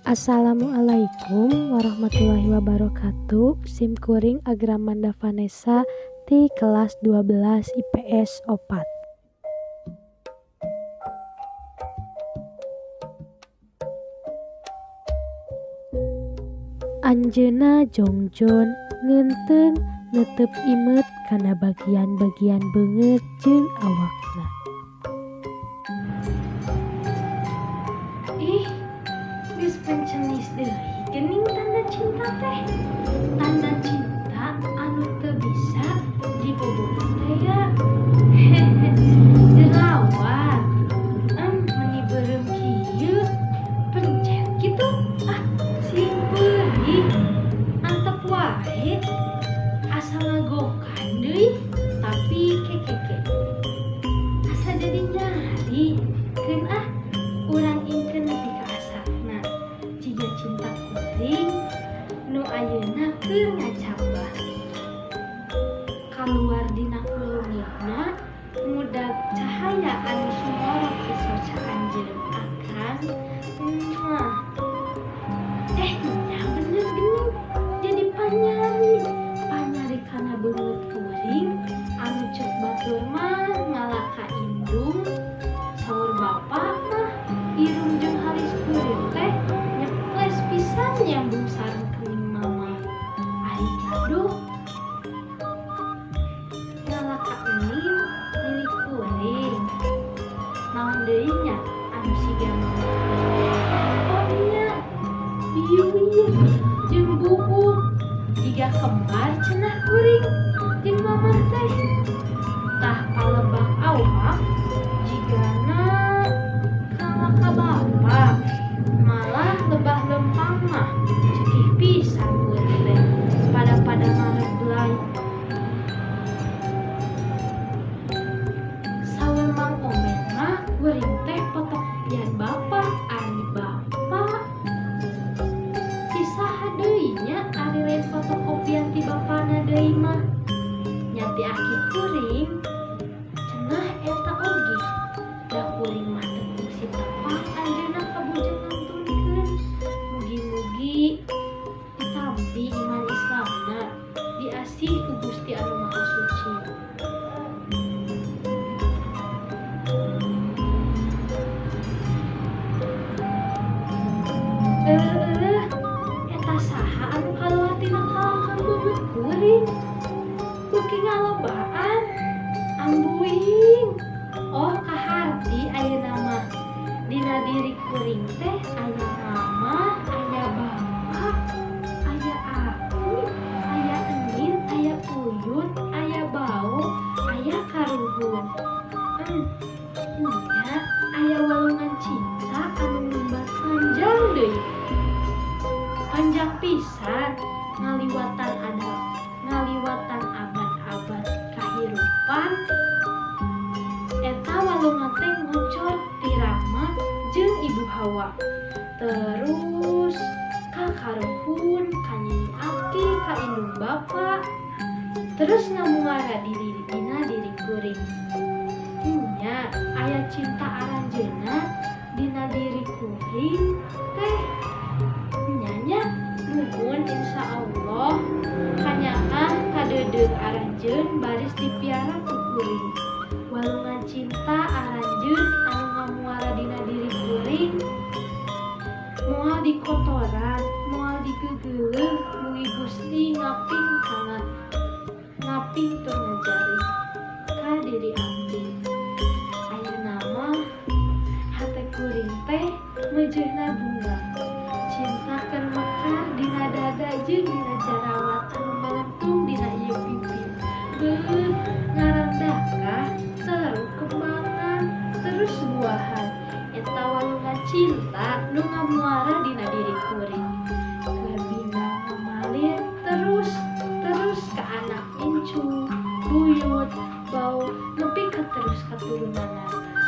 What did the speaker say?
Assalamualaikum warahmatullahi wabarakatuh. Sim kuring Agramanda Vanessa ti kelas 12 IPS 4. Anjeunna jongjon ngeunteung netep imet kana bagian-bagian beungeut jeung awakna. Ih, geus pencenis deui geuning tanda cinta teh. Tanda cinta anu teu bisa dibobogoh teh ya. Jerawat. Meni beureum kieu pencet kitu. Ah, sieun peurih. Antep wae. Asa ngagokan deui, tapi kekeke. Asa jadi nyari. Keun ah, urang ingkeun nepi ka asarna. Jiga cinta kuring nu ayeuna keur ngacabah. Kaluar dina kuleungitna mudag cahaya anu sumorot ti soca anjeun akang. Muah. Nya bener geuning jadi panyari. Panyari kana beungeut kuring anu ceuk batur mah ngalaka indung. Saur bapak mah irung jeung halis kuring teh nyeples pisan nyambung sareng kening mama. Ari gaduh ngalaka enin milik kuring. Naon deui nya anu siga mama? Oh nya biuir jeung buuk jiga kembar cenah kuring jeung mamah teh. Tah palebak awak jigana kalaka bapak, malah lebah lempang mah cekih pisan kuring teh pada-pada ngareblay. Saur Mang Omen mah kuring teh fotokopian bapak, ari bapak ti saha deui nya ari lain fotokopian ti bapana deui mah. Nya ti aki kuring cenah eta oge. Da kuring mah teu kungsi tepang anjeunna ka bujang ngantunkeun. Mugi-mugi ditampi iman Islamna, diasih ku Gusti Anu Maha Suci. Eta saha anu kaluar tina kalangkang beungeut kuring? Beuki ngalobaan ambuing. Oh, kaharti ayeuna mah. Dina diri kuring teh aya mama, aya bapak, aya aku, aya enin, aya uyut, aya bau, aya karuhun. Nya aya walungan cinta anu ngumbar panjang deui. Panjang pisan ngaliwatan ada ngaliwatan abad-abad kahirupan. Eta walungan teh ngocor ti Rama jeung Ibu Hawa. Terus ka karuhun, ka Nyai Aki, ka indung bapa. Terus ngamuara diri dina diri kuring. Nya aya cinta aranjeunna dina diri kuring teh. Nya nuhun insyaallah kanyaah kadeudeuh aranjeun baris dipiara ku kuring. Walungan cinta aranjeun anu ngamuara dina diri kuring moal dikotoran, moal digegeuleuh, mugi Gusti ngaping kana ngaping tur ngajari ka diri abdi. Ayeuna mah hate kuring teh meujeuna bunga. Cinta keur mekar dina dada jeung dina jarawat anu melentung dina ieu pipi. Beuh, ngarandakah terus kembangan, terus buahan. Eta walungan cinta nu ngamuara dina diri kuring. Keur bina ngamalir terus terus ka anak incu, buyut, bau nepi ka terus katurunanana.